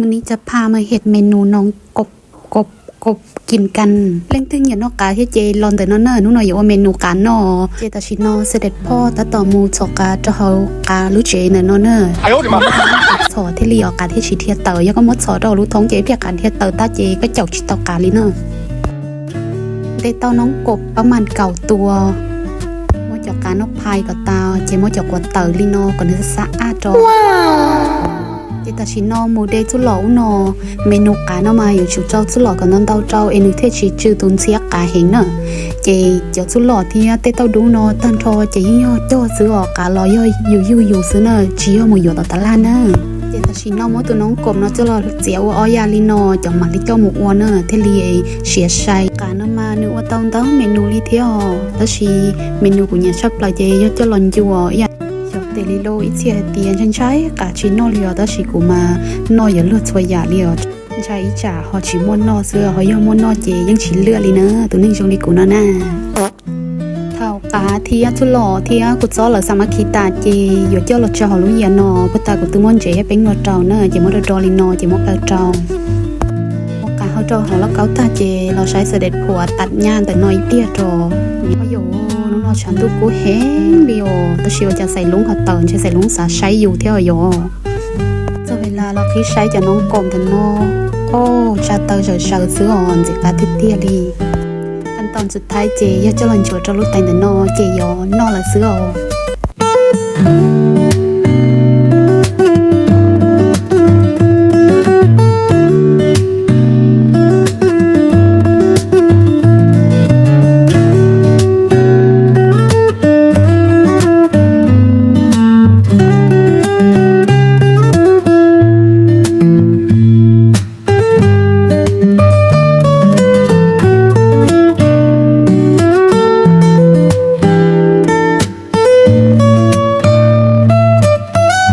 วันนี้จะพามาเฮ็ดเมนูน้องกบ กบ กบกินกัน Leej twg nyiam noj qav thiab ces los ntawm no na, hnub no yuav ua menu qav noj. Ces tam sim no Xav Dej Phoj tab tom mus txhom qav rau hauv qav lub tsev ntawm no na. Txhom thiaj li os qav thiaj tsis dhia tawm, yog koj muab txhom rau hauv lub thoob ces ib pliag qav dhia tawm tag ces koj caum tsis tau qav li na. De tau noob koom pab mas kaum tua, muab cov qav no phais kom tas ces muab cov quav tawm li no kom nws xab ab rau. Ces tam sim no mus de txuj lom ub no, menu qav no mas yuav tsum rau txuj lom kom ntau ntau rau es nws thiaj tsis tsw tus ntxhiab qav heev na. Ces cov txuj lom thiab tej tauj dub no tag nrho ces yeej yog cog xwb os, qav los yog yus yug yus xwb na, tsis yog mus yuav tom tas laj na. Ces tam sim no muab tus noob koom no coj los txiav ua ob yam li no, cov mam li coj mus ua na thiaj li siav sai. Qav no mas nws ua tau ntau menu li thiab os, tab sis menu kuv nyiam tshaj plaws ces yog coj los ncua ib yam. Xyov tes li lauj, ib txhia hais tias ntshai ntshai qav tsis noj li os, tab sis kuv mas noj yuav luag txhua yam li os. Ntshai ib tsam ho tsis muaj noj xwb, ho yog muaj noj ces yeej tsis lwaj li na, tus neeg zoo li kuv no na. Thaum qav thiab txuj lom thiab kua txob lawv xa ma khi tas ces yuav coj los tso hauv lub yias no, puag ta kuv twb muab ntsev thiab peeb no rau na, ces muab do do li no ces muab kaw rau. Muab qav hau rau hauv lauj kaub tag ces los saib Xav Dej Phoj tam nyaj ntawm no ib pliag rau. Yog hnub no tshav ntuj kub heev li os, tab sis ua cas Xais Loob ho tawm, ntshe Xais Loob xav saib yus thiab os yog. Txog li los qhib saib cov noob koom ntawm no, o, tsa taw zawm saws xwb os, ntxim qab tiag tiag li. Kab tau ntxuv thaib ces yog coj los ntsuav rau lub tais ntawm no ces yuav noj lawm xwb os.